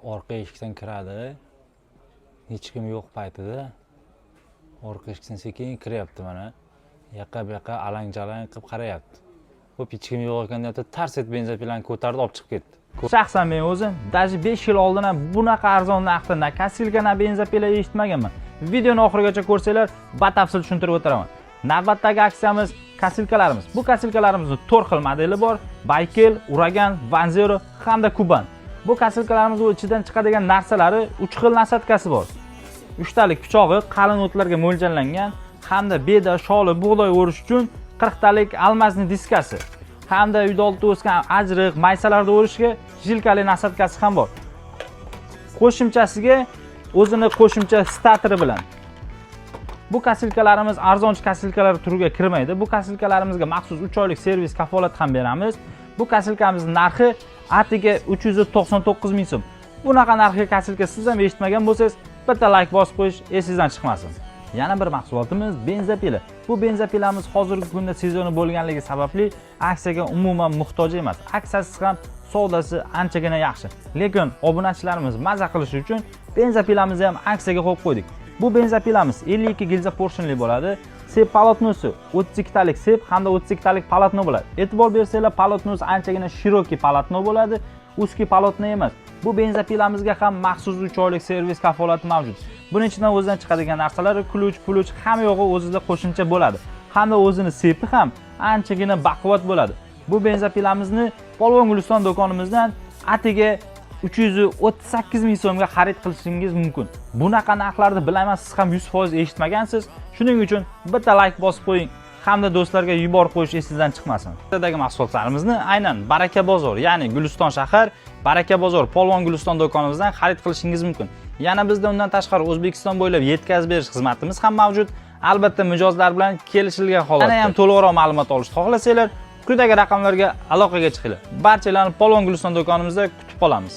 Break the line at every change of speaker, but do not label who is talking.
Orqa eshikdan kiradi, hech kim yo'q paytida orqa eshikdan sekin kiryapti. Mana, yoqqa bu yoqqa alang jalang qilib qarayapti. Xo'p, hech kim yo'q ekan deyapti, tars etib бензопила ni ko'tardi, olib chiqib ketdi. Shaxsan men o'zim даже 5 yil oldin ham bunaqa arzon narxda na косилка, na бензопила eshitmaganman. Videoni oxirigacha ko'rsanglar, batafsil tushuntirib o'tiraman. Navbatdagi aksiyamiz косилка larimiz. Bu косилка larimizni to'rt xil modeli bor: Baykel, Uragan, Vanzero hamda Kuban. Bu косилка larimiz ichidan chiqadigan narsalari: uch xil насадка si bor, uchtalik pichog'i qalin o'tlarga mo'ljallangan hamda beda, sholi, bug'doy o'rish uchun 40 talik алмазный diskasi hamda uyda oldida o'sgan ajriq, maysalarni o'rishga жилка li насадка si ham bor. Qo'shimchasiga o'zini qo'shimcha stateri bilan. Bu косилка larimiz arzonchi косилка lar turiga kirmaydi. Bu косилка larimizga maxsus 3 oylik servis kafolat ham beramiz. Bu косилка mizni narxi atiga 399 ming so'm. Bunaqa narxga косилка siz ham eshitmagan bo'lsangiz, bitta layk bosib qo'yish esingizdan chiqmasin. Yana bir mahsulotimiz бензопила. Bu бензопила miz hozirgi kunda sezoni bo'lganligi sababli aksiyaga umuman muhtoj emas. Aksiyasiz ham savdosi anchagina yaxshi, lekin obunachilarimiz maza qilishi uchun бензопила mizni ham aksiyaga qo'yib qo'ydik. Bu бензопила miz 52 gilza поршень li bo'ladi. Цеп, полотно si 32 talik цеп hamda 32 talik полотно bo'ladi. E'tibor bersanglar, полотно si anchagina широкий полотно bo'ladi, узкий полотно emas. Bu бензопила mizga ham maxsus 3 oylik servis kafolati mavjud. Buning ichidan o'zidan chiqadigan narsalari, ключ puluch hamma yo'g'i o'zida qo'shimcha bo'ladi hamda o'zini цеп i ham anchagina baquvvat bo'ladi. Bu бензопила mizni Polvon Guliston do'konimizdan atiga 338 ming so'mga xarid qilishingiz mumkin. Bunaqa narxlarni, bilaman, siz ham 100% eshitmagansiz. Shuning uchun bitta layk bosib qo'ying hamda do'stlarga yuborib qo'yish esingizdan chiqmasin. Bizdagi mahsulotlarimizni aynan Baraka bozor, ya'ni Guliston shahar, Baraka bozor, Polvon Guliston do'konimizdan xarid qilishingiz mumkin. Yana bizda undan tashqari O'zbekiston bo'ylab yetkazib berish xizmatimiz ham mavjud. Albatta, mijozlar bilan kelishilgan holatda. Yana ham to'liqroq ma'lumot olishni xohlasanglar, quyidagi raqamlarga aloqaga chiqinglar. Barchalarni Polvon Guliston do'konimizda kutib qolamiz.